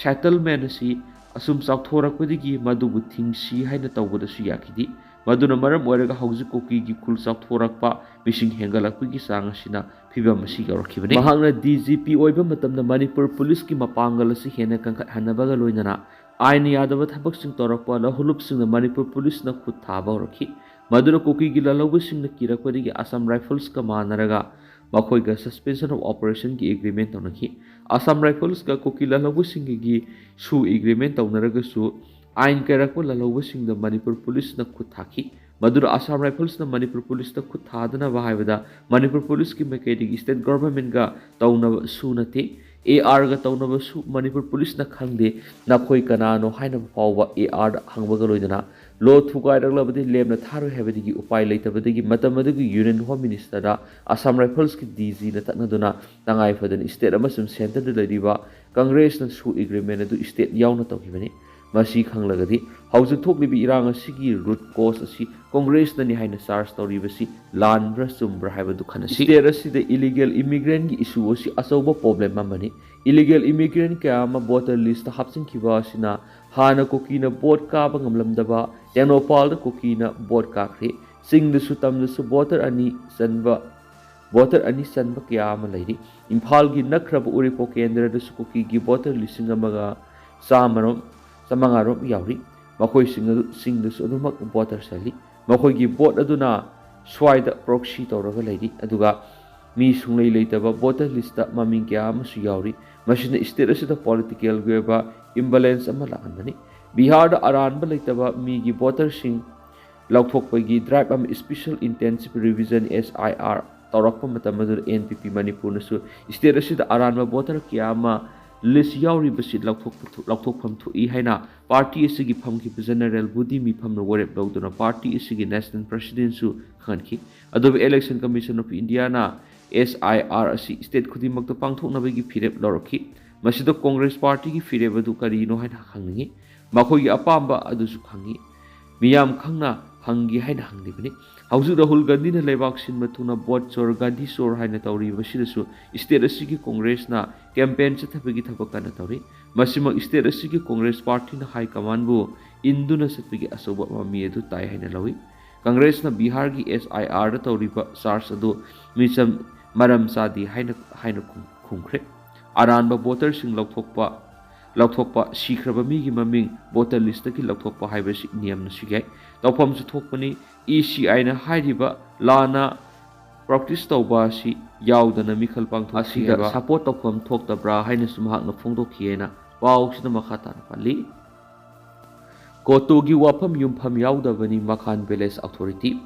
settlement ꯑꯁꯤ ꯑꯁꯨꯝ ꯆꯥꯎꯊꯣꯔꯛꯄꯗꯒꯤ ꯃꯗꯨꯕꯨ ꯊꯤꯡꯁꯤ ꯍꯥꯏꯅ ꯇꯧꯕꯗꯁꯨ ꯌꯥꯈꯤꯗꯦ꯫ ꯃꯗꯨꯅ ꯃꯔꯝ ꯑꯣꯏꯔꯒ ꯍꯧꯖꯤꯛ ꯀꯨꯀꯤꯒꯤ ꯈꯨꯜ ꯆꯥꯎꯊꯣꯔꯛꯄ, ꯃꯤꯁꯤꯡ ꯍꯦꯟꯒꯠꯂꯛꯄꯒꯤ ꯆꯥꯡ ꯑꯁꯤꯅ ꯐꯤꯚꯝ ꯑꯁꯤ ꯌꯧꯔꯛꯈꯤꯕꯅꯤ꯫ ꯃꯍꯥꯛꯅ DGP ꯑꯣꯏꯕ ꯃꯇꯝꯗ ꯃꯅꯤꯄꯨꯔ policeꯀꯤ ꯃꯄꯥꯡꯒꯜ ꯑꯁꯤ ꯍꯦꯟꯅ ꯀꯟꯈꯠꯍꯟꯅꯕꯒ ꯂꯣꯏꯅꯅ ꯑꯥꯏꯟ ꯌꯥꯗꯕ ꯊꯕꯛꯁꯤꯡ ꯇꯧꯔꯛꯄ ꯂꯧꯍꯨꯂꯨꯞꯁꯤꯡꯗ ꯃꯅꯤꯄꯨꯔ policeꯅ ꯈꯨꯠ ꯊꯥꯕ ꯍꯧꯔꯛꯈꯤ꯫ ꯃꯗꯨꯅ ꯀꯨꯀꯤꯒꯤ ꯂꯥꯜꯍꯧꯕꯁꯤꯡꯅ ꯀꯤꯔꯛꯄꯗꯒꯤ Assam Riflesꯀ ꯃꯥꯟꯅꯔꯒ ꯃꯈꯣꯏꯒ suspension of operationꯒꯤ agreement ꯇꯧꯅꯈꯤ꯫ Assam Riflesꯀ Kuki ꯂꯥꯜꯍꯧꯕꯁꯤꯡꯒꯤ SoO agreement ꯇꯧꯅꯔꯒꯁꯨ ꯑꯥꯏꯟ ꯀꯥꯏꯔꯛꯄ ꯂꯥꯜꯍꯧꯕꯁꯤꯡꯗ ꯃꯅꯤꯄꯨꯔ policeꯅ ꯈꯨꯠ ꯊꯥꯈꯤ꯫ ꯃꯗꯨꯅ Assam Riflesꯅ ꯃꯅꯤꯄꯨꯔ policeꯇ ꯈꯨꯠ ꯊꯥꯗꯅꯕ ꯍꯥꯏꯕꯗ ꯃꯅꯤꯄꯨꯔ policeꯀꯤ ꯃꯥꯏꯀꯩꯗꯒꯤ state governmentꯒ ꯇꯧꯅꯕ SoO ꯅꯠꯇꯦ, ARꯒ ꯇꯧꯅꯕ SoO ꯃꯅꯤꯄꯨꯔ policeꯅ ꯈꯪꯗꯦ, ꯅꯈꯣꯏ ꯀꯅꯥꯅꯣ ꯍꯥꯏꯅꯕ ꯐꯥꯎꯕ ARꯗ ꯍꯪꯕꯒ ꯂꯣꯏꯅꯅ law ꯊꯨꯒꯥꯏꯔꯛꯂꯕꯗꯤ ꯂꯦꯝꯅ ꯊꯥꯔꯣꯏ ꯍꯥꯏꯕꯗꯒꯤ ꯎꯄꯥꯏ ꯂꯩꯇꯕꯗꯒꯤ ꯃꯇꯝ ꯑꯗꯨꯒꯤ Union Home Ministerꯗ Assam Riflesꯀꯤ DGꯅ ꯇꯛꯅꯗꯨꯅ ꯇꯉꯥꯏ ꯐꯗꯅ state ꯑꯃꯁꯨꯡ centreꯗ ꯂꯩꯔꯤꯕ ꯀꯪꯒ꯭ꯔꯦꯁꯅ SoO agreement ꯑꯗꯨ state ꯌꯥꯎꯅ ꯇꯧꯈꯤꯕꯅꯤ꯫ ꯃꯁꯤ ꯈꯪꯂꯒꯗꯤ ꯍꯧꯖꯤꯛ ꯊꯣꯛꯂꯤꯕ ꯏꯔꯥꯡ ꯑꯁꯤꯒꯤ root cause ꯑꯁꯤ ꯀꯣꯡꯒ꯭ꯔꯦꯁꯅꯅꯤ ꯍꯥꯏꯅ charge ꯇꯧꯔꯤꯕꯁꯤ ꯂꯥꯟꯕ꯭ꯔꯥ ꯆꯨꯝꯕ꯭ꯔꯥ ꯍꯥꯏꯕꯗꯨ ꯈꯟꯅꯁꯤ꯫ State ꯑꯁꯤꯗ illegal immigrantꯒꯤ issue ꯑꯁꯤ ꯑꯆꯧꯕ problem ꯑꯃꯅꯤ꯫ Illegal immigrant ꯀꯌꯥ ꯑꯃ voter listꯇ ꯍꯥꯞꯆꯤꯟꯈꯤꯕ ꯑꯁꯤꯅ ꯍꯥꯟꯅ ꯀꯨꯀꯤꯅ vote ꯀꯥꯕ ꯉꯝꯂꯝꯗꯕ ꯇꯦꯡꯅꯧꯄꯥꯜꯗ ꯀꯨꯀꯤꯅ vote ꯀꯥꯈ꯭ꯔꯦ꯫ ꯆꯤꯡꯗꯁꯨ ꯇꯝꯗꯁꯨ voter ꯑꯅꯤ ꯆꯟꯕ voter ꯑꯅꯤ ꯆꯟꯕ ꯀꯌꯥ ꯑꯃ ꯂꯩꯔꯤ꯫ ꯏꯝꯐꯥꯜꯒꯤ ꯅꯛꯈ꯭ꯔꯕ ꯎꯔꯤꯄꯣꯛ ꯀꯦꯟꯗ꯭ꯔꯗꯁꯨ ꯀꯨꯀꯤꯒꯤ voter ꯂꯤꯁꯤꯡ ꯑꯃꯒ ꯆꯥꯃꯔꯣꯝ, ꯆꯥꯃꯉꯥꯔꯣꯝ ꯌꯥꯎꯔꯤ꯫ ꯃꯈꯣꯏꯁꯤꯡ ꯑꯗꯨ ꯆꯤꯡꯗꯁꯨ ꯑꯗꯨꯃꯛ voter ꯆꯜꯂꯤ꯫ ꯃꯈꯣꯏꯒꯤ vote ꯑꯗꯨꯅ ꯁ꯭ꯋꯥꯏꯗ proxy ꯇꯧꯔꯒ ꯂꯩꯔꯤ꯫ ꯑꯗꯨꯒ ꯃꯤ ꯁꯨꯡꯂꯩ ꯂꯩꯇꯕ voter listꯇ ꯃꯃꯤꯡ ꯀꯌꯥ ꯑꯃꯁꯨ ꯌꯥꯎꯔꯤ꯫ ꯃꯁꯤꯅ state ꯑꯁꯤꯗ politicalꯒꯤ ꯑꯣꯏꯕ imbalance ꯑꯃ ꯂꯥꯛꯍꯟꯕꯅꯤ꯫ ꯕꯤꯍꯥꯔꯗ ꯑꯔꯥꯟꯕ ꯂꯩꯇꯕ ꯃꯤꯒꯤ voterꯁꯤꯡ ꯂꯧꯊꯣꯛꯄꯒꯤ drive ꯑꯃ, special intensive revision, S I R, ꯇꯧꯔꯛꯄ ꯃꯇꯝ ꯑꯗꯨꯗ N P P ꯃꯅꯤꯄꯨꯔꯅꯁꯨ state ꯑꯁꯤꯗ ꯑꯔꯥꯟꯕ voter ꯀꯌꯥ ꯑꯃ list ꯌꯥꯎꯔꯤꯕꯁꯤ ꯂꯧꯊꯣꯛꯄ ꯊꯣ-, ꯂꯧꯊꯣꯛꯐꯝ ꯊꯣꯛꯏ ꯍꯥꯏꯅ party ꯑꯁꯤꯒꯤ ꯐꯝꯈꯤꯕ general body ꯃꯤꯐꯝꯅ ꯋꯥꯔꯦꯞ ꯂꯧꯗꯨꯅ party ꯑꯁꯤꯒꯤ national presidentꯁꯨ ꯈꯪꯍꯟꯈꯤ꯫ ꯑꯗꯨꯕꯨ Election Commission of Indiaꯅ S I R ꯑꯁꯤ state ꯈꯨꯗꯤꯡꯃꯛꯇ ꯄꯥꯡꯊꯣꯛꯅꯕꯒꯤ ꯐꯤꯔꯦꯞ ꯂꯧꯔꯛꯈꯤ꯫ ꯃꯁꯤꯗ Congress partyꯒꯤ ꯐꯤꯔꯦꯞ ꯑꯗꯨ ꯀꯔꯤꯅꯣ ꯍꯥꯏꯅ ꯈꯪꯅꯤꯡꯏ꯫ ꯃꯈꯣꯏꯒꯤ ꯑꯄꯥꯝꯕ ꯑꯗꯨꯁꯨ ꯈꯪꯏ꯫ ꯃꯤꯌꯥꯝ ꯈꯪꯅ ꯍꯪꯒꯦ ꯍꯥꯏꯅ ꯍꯪꯂꯤꯕꯅꯤ꯫ ꯍꯧꯖꯤꯛ ꯔꯥꯍꯨꯜ ꯒꯥꯟꯙꯤꯅ ꯂꯩꯕꯥꯛ ꯁꯤꯟꯕ ꯊꯨꯡꯅ vote ꯆꯣꯔ, ꯒꯥꯟꯙꯤ ꯆꯣꯔ ꯍꯥꯏꯅ ꯇꯧꯔꯤꯕꯁꯤꯗꯁꯨ state ꯑꯁꯤꯒꯤ Congressꯅ campaign ꯆꯠꯊꯕꯒꯤ ꯊꯕꯛ ꯀꯟꯅ ꯇꯧꯔꯤ꯫ ꯃꯁꯤꯃꯛ state ꯑꯁꯤꯒꯤ Congress partyꯅ high commandꯕꯨ ꯏꯟꯗꯨꯅ ꯆꯠꯄꯒꯤ ꯑꯆꯧꯕ ꯃꯃꯤ ꯑꯗꯨ ꯇꯥꯏ ꯍꯥꯏꯅ ꯂꯧꯏ꯫ Congressꯅ ꯕꯤꯍꯥꯔꯒꯤ S I Rꯗ ꯇꯧꯔꯤꯕ charge ꯑꯗꯨ ꯃꯤꯆꯝ ꯃꯔꯝ ꯆꯥꯗꯦ ꯍꯥꯏꯅ, ꯍꯥꯏꯅ ꯈꯨꯝ-, ꯈꯨꯝꯈ꯭ꯔꯦ꯫ ꯑꯔꯥꯟꯕ voterꯁꯤꯡ ꯂꯧꯊꯣꯛꯄ, ꯂꯧꯊꯣꯛꯄ, ꯁꯤꯈ꯭ꯔꯕ ꯃꯤꯒꯤ ꯃꯃꯤꯡ voter listꯇꯒꯤ ꯂꯧꯊꯣꯛꯄ ꯍꯥꯏꯕꯁꯤ ꯅꯤꯌꯝꯅꯁꯨ ꯌꯥꯏ꯫ ꯇꯧꯐꯝꯁꯨ ꯊꯣꯛꯄꯅꯤ꯫ ECIꯅ ꯍꯥꯏꯔꯤꯕ ꯂꯥꯟꯅ practice ꯇꯧꯕ ꯑꯁꯤ ꯌꯥꯎꯗꯅ ꯃꯤꯈꯜ ꯄꯥꯡꯊꯣꯛꯈꯤ ꯑꯁꯤꯗ ꯍꯥꯏꯕ support ꯇꯧꯐꯝ ꯊꯣꯛꯇꯕ꯭ꯔꯥ ꯍꯥꯏꯅꯁꯨ ꯃꯍꯥꯛꯅ ꯐꯣꯡꯗꯣꯛꯈꯤ ꯍꯥꯏꯅ ꯄꯥꯎꯁꯤꯗ ꯃꯈꯥ ꯇꯥꯅ ꯄꯜꯂꯤ꯫ ꯀꯣꯇꯨꯒꯤ ꯋꯥꯐꯝ ꯌꯨꯝꯐꯝ ꯌꯥꯎꯗꯕꯅꯤ, ꯃꯈꯥꯟ Village Authority꯫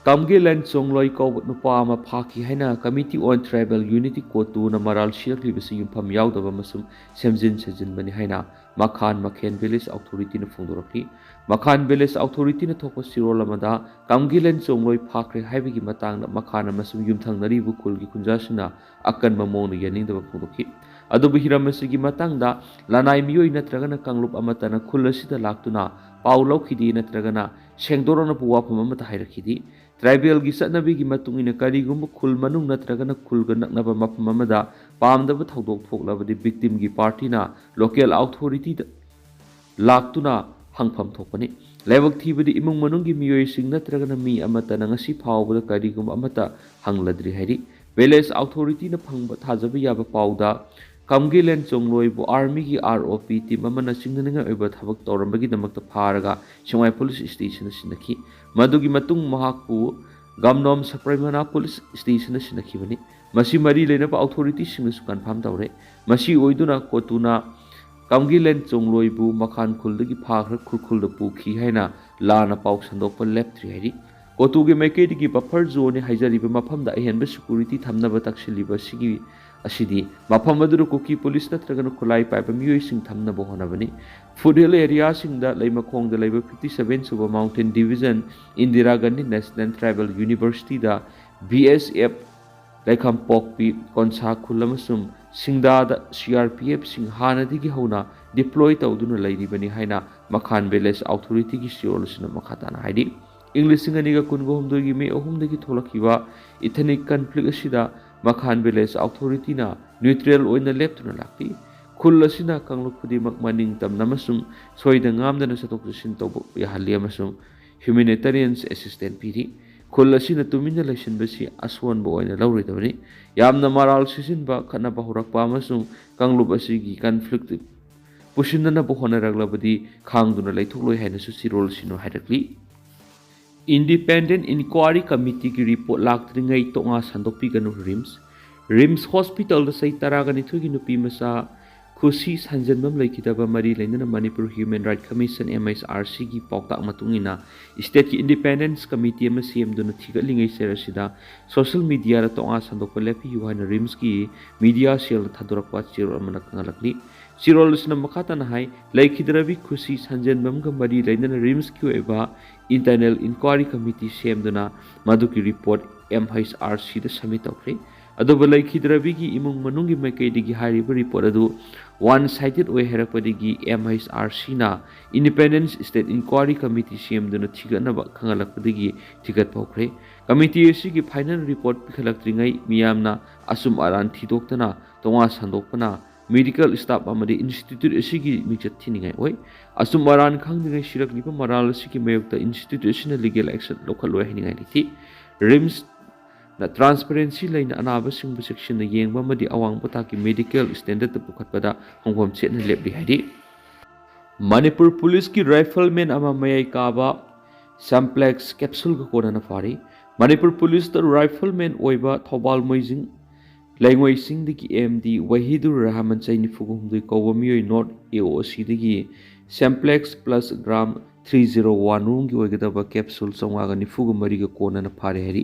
ꯀꯝꯒꯤꯂꯟ ꯆꯣꯡꯂꯣꯏ ꯀꯧꯕ ꯅꯨꯄꯥ ꯑꯃ ꯐꯥꯈꯤ ꯍꯥꯏꯅ Committee on Tribal Unity ꯀꯣꯇꯨꯅ ꯃꯔꯥꯜ ꯁꯤꯔꯛꯂꯤꯕꯁꯤ ꯌꯨꯝꯐꯝ ꯌꯥꯎꯗꯕ ꯑꯃꯁꯨꯡ ꯁꯦꯝꯖꯤꯟ ꯁꯥꯖꯤꯟꯕꯅꯤ ꯍꯥꯏꯅ ꯃꯈꯥꯟ ꯃꯈꯦꯟ Village Authorityꯅ ꯐꯣꯡꯗꯣꯔꯛꯂꯤ꯫ ꯃꯈꯥꯟ Village Authorityꯅ ꯊꯣꯛꯄ ꯆꯦꯔꯣꯜ ꯑꯃꯗ ꯀꯝꯒꯤꯂꯟ ꯆꯣꯡꯂꯣꯏ ꯐꯥꯈ꯭ꯔꯦ ꯍꯥꯏꯕꯒꯤ ꯃꯇꯥꯡꯗ ꯃꯈꯥꯟ ꯑꯃꯁꯨꯡ ꯌꯨꯝꯊꯪꯅꯔꯤꯕ ꯈꯨꯜꯒꯤ ꯈꯨꯟꯖꯥꯁꯤꯡꯅ ꯑꯀꯟꯕ ꯃꯑꯣꯡꯗ ꯌꯥꯅꯤꯡꯗꯕ ꯐꯣꯡꯗꯣꯛꯈꯤ꯫ ꯑꯗꯨꯕꯨ ꯍꯤꯔꯝ ꯑꯁꯤꯒꯤ ꯃꯇꯥꯡꯗ ꯂꯅꯥꯏ ꯃꯤꯑꯣꯏ ꯅꯠꯇ꯭ꯔꯒꯅ ꯀꯥꯡꯂꯨꯞ ꯑꯃꯠꯇꯅ ꯈꯨꯜ ꯑꯁꯤꯗ ꯂꯥꯛꯇꯨꯅ ꯄꯥꯎ ꯂꯧꯈꯤꯗꯦ ꯅꯠꯇ꯭ꯔꯒꯅ ꯁꯦꯡꯗꯣꯔꯛꯅꯕ ꯋꯥꯐꯝ ꯑꯃꯠꯇ ꯍꯥꯏꯔꯛꯈꯤꯗꯦ꯫ ꯇ꯭ꯔꯥꯏꯕꯦꯜꯒꯤ ꯆꯠꯅꯕꯤꯒꯤ ꯃꯇꯨꯡ ꯏꯟꯅ ꯀꯔꯤꯒꯨꯝꯕ ꯈꯨꯜ ꯃꯅꯨꯡ ꯅꯠꯇ꯭ꯔꯒꯅ ꯈꯨꯜꯒ ꯅꯛꯅꯕ ꯃꯐꯝ ꯑꯃꯗ ꯄꯥꯝꯗꯕ ꯊꯧꯗꯣꯛ ꯊꯣꯛꯂꯕꯗꯤ victimꯒꯤ partyꯅ local authorityꯗ ꯂꯥꯛꯇꯨꯅ ꯍꯪꯐꯝ ꯊꯣꯛꯄꯅꯤ꯫ ꯂꯥꯏꯕꯛ ꯊꯤꯕꯗꯤ ꯏꯃꯨꯡ ꯃꯅꯨꯡꯒꯤ ꯃꯤꯑꯣꯏꯁꯤꯡ ꯅꯠꯇ꯭ꯔꯒꯅ ꯃꯤ ꯑꯃꯠꯇꯅ ꯉꯁꯤ ꯐꯥꯎꯕꯗ ꯀꯔꯤꯒꯨꯝꯕ ꯑꯃꯠꯇ ꯍꯪꯂꯗ꯭ꯔꯤ ꯍꯥꯏꯔꯤ꯫ Village authorityꯅ ꯐꯪꯕ ꯊꯥꯖꯕ ꯌꯥꯕ ꯄꯥꯎꯗ ꯀꯝꯒꯤꯂꯦꯟ ꯆꯣꯡꯂꯣꯏꯕꯨ armyꯒꯤ ROP team ꯑꯃꯅ ꯆꯤꯡꯅꯅꯤꯡꯉꯥꯏ ꯑꯣꯏꯕ ꯊꯕꯛ ꯇꯧꯔꯝꯕꯒꯤꯗꯃꯛꯇ ꯐꯥꯔꯒ ꯁꯦꯡꯃꯥꯏ police stationꯗ ꯁꯤꯟꯅꯈꯤ꯫ ꯃꯗꯨꯒꯤ ꯃꯇꯨꯡ ꯃꯍꯥꯛꯄꯨ ꯒꯝꯅꯣꯝ ꯁꯄ꯭ꯔꯦꯃꯅꯥ police stationꯗ ꯁꯤꯟꯅꯈꯤꯕꯅꯤ꯫ ꯃꯁꯤ ꯃꯔꯤ ꯂꯩꯅꯕ authorityꯁꯤꯡꯅꯁꯨ confirm ꯇꯧꯔꯦ꯫ ꯃꯁꯤ ꯑꯣꯏꯗꯨꯅ ꯀꯣꯇꯨꯅ ꯀꯝꯒꯤꯂꯦꯟ ꯆꯣꯡꯂꯣꯏꯕꯨ ꯃꯈꯥꯟ ꯈꯨꯜꯗꯒꯤ ꯐꯥꯈ꯭ꯔ ꯈꯨꯔꯈꯨꯜꯗ ꯄꯨꯈꯤ ꯍꯥꯏꯅ ꯂꯥꯟꯅ ꯄꯥꯎ ꯁꯟꯗꯣꯛꯄ ꯂꯦꯞꯇ꯭ꯔꯤ ꯍꯥꯏꯔꯤ꯫ ꯀꯣꯇꯨꯒꯤ ꯃꯥꯏꯀꯩꯗꯒꯤ buffer zoneꯅꯤ ꯍꯥꯏꯖꯔꯤꯕ ꯃꯐꯝꯗ ꯑꯍꯦꯟꯕ security ꯊꯝꯅꯕ ꯇꯛꯁꯤꯜꯂꯤꯕ ꯑꯁꯤꯒꯤ ꯑꯁꯤꯗꯤ ꯃꯐꯝ ꯑꯗꯨꯗ ꯀꯨꯀꯤ police ꯅꯠꯇ꯭ꯔꯒꯅ ꯈꯨꯠꯂꯥꯏ ꯄꯥꯏꯕ ꯃꯤꯑꯣꯏꯁꯤꯡ ꯊꯝꯅꯕ ꯍꯣꯠꯅꯕꯅꯤ꯫ Foothill areaꯁꯤꯡꯗ ꯂꯩꯃꯈꯣꯡꯗ ꯂꯩꯕ fifty seven ꯁꯨꯕ Mountain Division Indira Gandhi National Tribal Universityꯗ BSF ꯂꯩꯈꯥꯝꯄꯣꯛꯄꯤ, ꯀꯣꯟꯁꯥ ꯈꯨꯜ ꯑꯃꯁꯨꯡ ꯁꯤꯡꯗꯥꯗ CRPFꯁꯤꯡ ꯍꯥꯟꯅꯗꯒꯤ ꯍꯧꯅ deploy ꯇꯧꯗꯨꯅ ꯂꯩꯔꯤꯕꯅꯤ ꯍꯥꯏꯅ ꯃꯈꯥꯟ village authorityꯒꯤ ꯆꯦꯔꯣꯜ ꯑꯁꯤꯅ ꯃꯈꯥ ꯇꯥꯅ ꯍꯥꯏꯔꯤ꯫ ꯏꯪ ꯂꯤꯁꯤꯡ ꯑꯅꯤꯒ ꯀꯨꯟꯒ ꯍꯨꯝꯗꯣꯏꯒꯤ ꯃꯦ ꯑꯍꯨꯝꯗꯒꯤ ꯊꯣꯛꯂꯛꯈꯤꯕ ethnic conflict ꯑꯁꯤꯗ ꯃꯈꯥꯟ village authorityꯅ neutral ꯑꯣꯏꯅ ꯂꯦꯞꯇꯨꯅ ꯂꯥꯛꯂꯤ꯫ ꯈꯨꯜ ꯑꯁꯤꯅ ꯀꯥꯡꯂꯨꯞ ꯈꯨꯗꯤꯡꯃꯛ ꯃꯅꯤꯡ ꯇꯝꯅ ꯑꯃꯁꯨꯡ ꯁꯣꯏꯗ ꯉꯥꯝꯗꯅ ꯆꯠꯊꯣꯛ ꯆꯠꯁꯤꯟ ꯇꯧꯕ ꯌꯥꯍꯜꯂꯤ ꯑꯃꯁꯨꯡ humanitarian assistance ꯄꯤꯔꯤ꯫ ꯈꯨꯜ ꯑꯁꯤꯅ ꯇꯨꯃꯤꯟꯅ ꯂꯩꯁꯤꯟꯕꯁꯤ ꯑꯁꯣꯟꯕ ꯑꯣꯏꯅ ꯂꯧꯔꯣꯏꯗꯕꯅꯤ꯫ ꯌꯥꯝꯅ ꯃꯔꯥꯜ ꯁꯤꯖꯤꯟꯕ, ꯈꯠꯅꯕ ꯍꯧꯔꯛꯄ ꯑꯃꯁꯨꯡ ꯀꯥꯡꯂꯨꯞ ꯑꯁꯤꯒꯤ conflict ꯄꯨꯁꯤꯟꯅꯅꯕ ꯍꯣꯠꯅꯔꯛꯂꯕꯗꯤ ꯈꯥꯡꯗꯨꯅ ꯂꯩꯊꯣꯛꯂꯣꯏ ꯍꯥꯏꯅꯁꯨ ꯆꯦꯔꯣꯜ ꯑꯁꯤꯅ ꯍꯥꯏꯔꯛꯂꯤ꯫ Independent Inquiry Committeeꯒꯤ report ꯂꯥꯛꯇ꯭ꯔꯤꯉꯩ ꯇꯣꯉꯥ ꯁꯟꯗꯣꯛꯄꯤꯒꯅꯨ꯫ RIMS, RIMS hospitalꯗ ꯆꯍꯤ ꯇꯔꯥꯒ ꯅꯤꯊꯣꯏꯒꯤ ꯅꯨꯄꯤ ꯃꯆꯥ ꯈꯨꯁꯤ ꯁꯟꯖꯦꯟꯕꯝ ꯂꯩꯈꯤꯗꯕ ꯃꯔꯤ ꯂꯩꯅꯅ Manipur Human Rights Commission, MHRCꯒꯤ ꯄꯥꯎꯇꯥꯛ ꯃꯇꯨꯡ ꯏꯟꯅ stateꯀꯤ independence committee ꯑꯃ ꯁꯦꯝꯗꯨꯅ ꯊꯤꯒꯠꯂꯤꯉꯩ ꯆꯦꯔ ꯑꯁꯤꯗ social mediaꯗ ꯇꯣꯉꯥ ꯁꯟꯗꯣꯛꯄ ꯂꯦꯞꯄꯤꯌꯨ ꯍꯥꯏꯅ RIMSꯀꯤ media cellꯗ ꯊꯥꯗꯣꯔꯛꯄ ꯆꯦꯔꯣꯜ ꯑꯃꯅ ꯈꯪꯍꯜꯂꯛꯂꯤ꯫ ꯆꯦꯔꯣꯜ ꯑꯁꯤꯅ ꯃꯈꯥ ꯇꯥꯅ ꯍꯥꯏ, ꯂꯩꯈꯤꯗ꯭ꯔꯕꯤ ꯈꯨꯁꯤ ꯁꯟꯖꯦꯟꯕꯝꯒ ꯃꯔꯤ ꯂꯩꯅꯅ RIMSꯀꯤ ꯑꯣꯏꯕ Internal Inquiry Committee ꯁꯦꯝꯗꯨꯅ ꯃꯗꯨꯒꯤ report MHRCꯗ submit ꯇꯧꯈ꯭ꯔꯦ꯫ ꯑꯗꯨꯕꯨ ꯂꯩꯈꯤꯗ꯭ꯔꯕꯤꯒꯤ ꯏꯃꯨꯡ ꯃꯅꯨꯡꯒꯤ ꯃꯥꯏꯀꯩꯗꯒꯤ ꯍꯥꯏꯔꯤꯕ ꯔꯤꯄꯣꯔꯠ ꯑꯗꯨ ꯋꯥꯟ ꯁꯥꯏꯗꯦꯠ ꯑꯣꯏ ꯍꯥꯏꯔꯛꯄꯗꯒꯤ ꯑꯦꯝ ꯑꯩꯆ ꯑꯥꯔ ꯁꯤꯅ ꯏꯟꯗꯤꯄꯦꯟꯗꯦꯟꯁ ꯁ꯭ꯇꯦꯠ ꯏꯟꯀ꯭ꯋꯥꯔꯤ ꯀꯃꯤꯇꯤ ꯁꯦꯝꯗꯨꯅ ꯊꯤꯒꯠꯅꯕ ꯈꯪꯍꯜꯂꯛꯄꯗꯒꯤ ꯊꯤꯒꯠꯄ ꯍꯧꯈ꯭ꯔꯦ꯫ ꯀꯃꯤꯇꯤ ꯑꯁꯤꯒꯤ ꯐꯥꯏꯅꯦꯜ ꯔꯤꯄꯣꯔꯠ ꯄꯤꯈꯠꯂꯛꯇ꯭ꯔꯤꯉꯩ ꯃꯤꯌꯥꯝꯅ ꯑꯆꯨꯝ ꯑꯔꯥꯟ ꯊꯤꯗꯣꯛꯇꯅ ꯇꯣꯉꯥꯟ ꯁꯟꯗꯣꯛꯄꯅ ꯃꯦꯗꯤꯀꯦꯜ ꯁ꯭ꯇꯥꯐ ꯑꯃꯗꯤ ꯏꯟꯁꯇꯤꯇ꯭ꯌꯨꯠ ꯑꯁꯤꯒꯤ ꯃꯤꯡꯆꯠ ꯊꯤꯅꯤꯡꯉꯥꯏ ꯑꯣꯏ꯫ ꯑꯆꯨꯝ ꯑꯔꯥꯟ ꯈꯪꯗ꯭ꯔꯤꯉꯩ ꯁꯤꯔꯛꯂꯤꯕ ꯃꯔꯥꯜ ꯑꯁꯤꯒꯤ ꯃꯥꯌꯣꯛꯇ ꯏꯟꯁꯇꯤꯇ꯭ꯌꯨꯠ ꯑꯁꯤꯅ ꯂꯤꯒꯦꯜ ꯑꯦꯛꯁꯟ ꯂꯧꯈꯠꯂꯣꯏ ꯍꯥꯏꯅꯤꯡꯉꯥꯏ ꯂꯩꯇꯦ꯫ ꯔꯤꯝꯁꯅ ꯇ꯭ꯔꯥꯟꯁꯄꯔꯦꯟꯁꯤ ꯂꯩꯅ ꯑꯅꯥꯕꯁꯤꯡꯕꯨ ꯆꯦꯛꯁꯤꯟꯅ ꯌꯦꯡꯕ ꯑꯃꯗꯤ ꯑꯋꯥꯡꯕ ꯊꯥꯛꯀꯤ ꯃꯦꯗꯤꯀꯦꯜ ꯁ꯭ꯇꯦꯟꯗꯔꯗ ꯄꯨꯈꯠꯄꯗ ꯈꯣꯡꯐꯝ ꯆꯦꯠꯅ ꯂꯦꯞꯂꯤ ꯍꯥꯏꯔꯤ꯫ ꯃꯅꯤꯄꯨꯔ ꯄꯨꯂꯤꯁꯀꯤ ꯔꯥꯏꯐꯜꯃꯦꯟ ꯑꯃ ꯃꯌꯥꯏ ꯀꯥꯕ ꯁꯦꯝꯄ꯭ꯂꯦꯛꯁ ꯀꯦꯞꯁꯨꯜꯒ ꯀꯣꯟꯅꯅ ꯐꯥꯔꯤ꯫ ꯃꯅꯤꯄꯨꯔ ꯄꯨꯂꯤꯁꯇ ꯔꯥꯏꯐꯜꯃꯦꯟ ꯑꯣꯏꯕ ꯊꯧꯕꯥꯜ ꯃꯣꯏꯖꯤꯡ ꯂꯩꯉꯣꯏꯁꯤꯡꯗꯒꯤ ꯑꯦꯝ ꯗꯤ ꯋꯥꯍꯤꯗꯨꯔ ꯔꯍꯃꯟ ꯆꯍꯤ ꯅꯤꯐꯨꯒ ꯍꯨꯝꯗꯣꯏ ꯀꯧꯕ ꯃꯤꯑꯣꯏ ꯅꯣꯔꯠ ꯑꯦ ꯑꯣ ꯁꯤꯗꯒꯤ ꯁꯦꯝꯄ꯭ꯂꯦꯛꯁ plus gram three zero one ꯔꯣꯝꯒꯤ ꯑꯣꯏꯒꯗꯕ ꯀꯦꯞꯁꯨꯜ ꯆꯥꯝꯃꯉꯥꯒ ꯅꯤꯐꯨꯒ ꯃꯔꯤꯒ ꯀꯣꯟꯅꯅ ꯐꯥꯔꯦ ꯍꯥꯏꯔꯤ꯫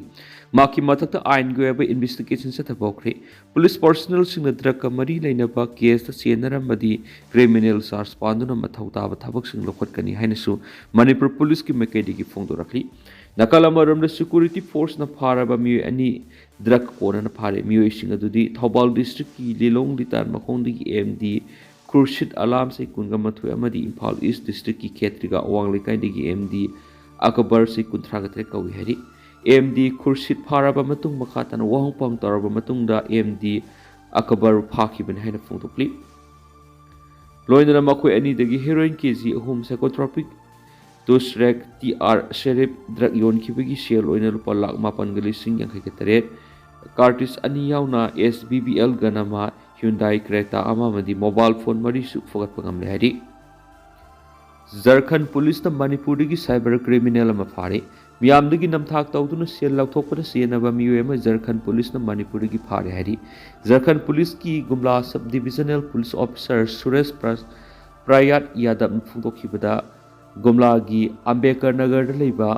ꯃꯍꯥꯛꯀꯤ ꯃꯊꯛꯇ ꯑꯥꯏꯟꯒꯤ ꯑꯣꯏꯕ ꯏꯟꯚꯦꯁꯇꯤꯒꯦꯁꯟ ꯆꯠꯊꯕ ꯍꯧꯈ꯭ꯔꯦ꯫ ꯄꯨꯂꯤꯁ ꯄꯔꯁꯅꯦꯜꯁꯤꯡꯅ ꯗ꯭ꯔꯒꯀ ꯃꯔꯤ ꯂꯩꯅꯕ ꯀꯦꯁꯇ ꯆꯦꯟꯅꯔꯝꯃꯗꯤ ꯀ꯭ꯔꯤꯃꯤꯅꯦꯜ ꯆꯥꯔꯖ ꯄꯥꯟꯗꯨꯅ ꯃꯊꯧ ꯇꯥꯕ ꯊꯕꯛꯁꯤꯡ ꯂꯧꯈꯠꯀꯅꯤ ꯍꯥꯏꯅꯁꯨ ꯃꯅꯤꯄꯨꯔ ꯄꯨꯂꯤꯁꯀꯤ ꯃꯥꯏꯀꯩꯗꯒꯤ ꯐꯣꯡꯗꯣꯔꯛꯂꯤ꯫ ꯅꯥꯀꯜ ꯑꯃꯔꯣꯝꯗ ꯁꯦꯀ꯭ꯌꯨꯔꯤꯇꯤ ꯐꯣꯔꯁꯅ ꯐꯥꯔꯕ ꯃꯤꯑꯣꯏ ꯑꯅꯤ ꯗ꯭ꯔꯒ ꯀꯣꯟꯅꯅ ꯐꯥꯔꯦ꯫ ꯃꯤꯑꯣꯏꯁꯤꯡ ꯑꯗꯨꯗꯤ ꯊꯧꯕꯥꯜ ꯗꯤꯁꯇ꯭ꯔꯤꯛꯀꯤ ꯂꯤꯂꯣꯡ ꯂꯤꯇꯥꯟ ꯃꯈꯣꯡꯗꯒꯤ ꯑꯦꯝ ꯗꯤ ꯈꯨꯔꯁꯤꯠ ꯑꯂꯥꯝ ꯆꯍꯤ ꯀꯨꯟꯒ ꯃꯥꯊꯣꯏ ꯑꯃꯗꯤ ꯏꯝꯐꯥꯜ ꯏꯁ ꯗꯤꯁꯇ꯭ꯔꯤꯛꯀꯤ ꯈꯦꯇ꯭ꯔꯤꯒ ꯑꯋꯥꯡ ꯂꯩꯀꯥꯏꯗꯒꯤ ꯑꯦꯝ ꯗꯤ ꯑꯀꯕꯔ ꯆꯍꯤ ꯀꯨꯟꯊ꯭ꯔꯥꯒ ꯇꯔꯦꯠ ꯀꯧꯏ ꯍꯥꯏꯔꯤ꯫ ꯑꯦꯝ ꯗꯤ ꯈꯨꯔꯁꯤꯠ ꯐꯥꯔꯕ ꯃꯇꯨꯡ ꯃꯈꯥ ꯇꯥꯅ ꯋꯥꯍꯪ ꯄꯥꯎ ꯇꯧꯔꯕ ꯃꯇꯨꯡꯗ ꯑꯦꯝ ꯗꯤ ꯑꯀꯕꯔ ꯐꯥꯈꯤꯕꯅꯤ ꯍꯥꯏꯅ ꯐꯣꯡꯗꯣꯛꯂꯤ꯫ ꯂꯣꯏꯅꯅ ꯃꯈꯣꯏ ꯑꯅꯤꯗꯒꯤ ꯍꯦꯔꯣꯏꯟ ꯀꯦ ꯖꯤ ꯑꯍꯨꯝ, ꯁꯥꯏꯀꯣꯇ꯭ꯔꯣꯄꯤꯛ ꯇꯨꯁꯔꯦꯛ ꯇꯤ ꯑꯥꯔ ꯁꯦꯔꯤꯞ ꯗ꯭ꯔꯒ ꯌꯣꯟꯈꯤꯕꯒꯤ ꯁꯦꯜ ꯑꯣꯏꯅ ꯂꯨꯄꯥ ꯂꯥꯈ ꯃꯥꯄꯟꯒ ꯂꯤꯁꯤꯡ ꯌꯥꯡꯈꯩꯒ ꯇꯔꯦꯠ, ꯀꯥꯔꯇꯤꯁ ꯑꯅꯤ ꯌꯥꯎꯅ ꯑꯦꯁ ꯕꯤ ꯕꯤ ꯑꯦꯜ ꯒꯟ ꯑꯃ, ꯍ꯭ꯌꯨꯟꯗꯥꯏ ꯀ꯭ꯔꯦꯇꯥ ꯑꯃ ꯑꯃꯗꯤ ꯃꯣꯕꯥꯏꯜ ꯐꯣꯟ ꯃꯔꯤꯁꯨ ꯐꯒꯠꯄ ꯉꯝꯂꯦ ꯍꯥꯏꯔꯤ꯫ ꯖꯔꯈꯟ ꯄꯨꯂꯤꯁꯅ ꯃꯅꯤꯄꯨꯔꯗꯒꯤ ꯁꯥꯏꯕꯔ ꯀ꯭ꯔꯤꯃꯤꯅꯦꯜ ꯑꯃ ꯐꯥꯔꯦ꯫ ꯃꯤꯌꯥꯝꯗꯒꯤ ꯅꯝꯊꯥꯛ ꯇꯧꯗꯨꯅ ꯁꯦꯜ ꯂꯧꯊꯣꯛꯄꯗ ꯆꯦꯟꯅꯕ ꯃꯤꯑꯣꯏ ꯑꯃ ꯖꯔꯈꯟ ꯄꯨꯂꯤꯁꯅ ꯃꯅꯤꯄꯨꯔꯗꯒꯤ ꯐꯥꯔꯦ ꯍꯥꯏꯔꯤ꯫ ꯖꯔꯈꯟ ꯄꯨꯂꯤꯁꯀꯤ Gumla sub divisional police officer Suresh ꯄ꯭ꯔ-, ꯄ꯭ꯔꯌꯥꯠ ꯌꯥꯗꯕꯅ ꯐꯣꯡꯗꯣꯛꯈꯤꯕꯗ ꯒꯨꯝꯂꯥꯒꯤ ꯑꯝꯕꯦꯗꯀꯔ ꯅꯒꯔꯗ ꯂꯩꯕ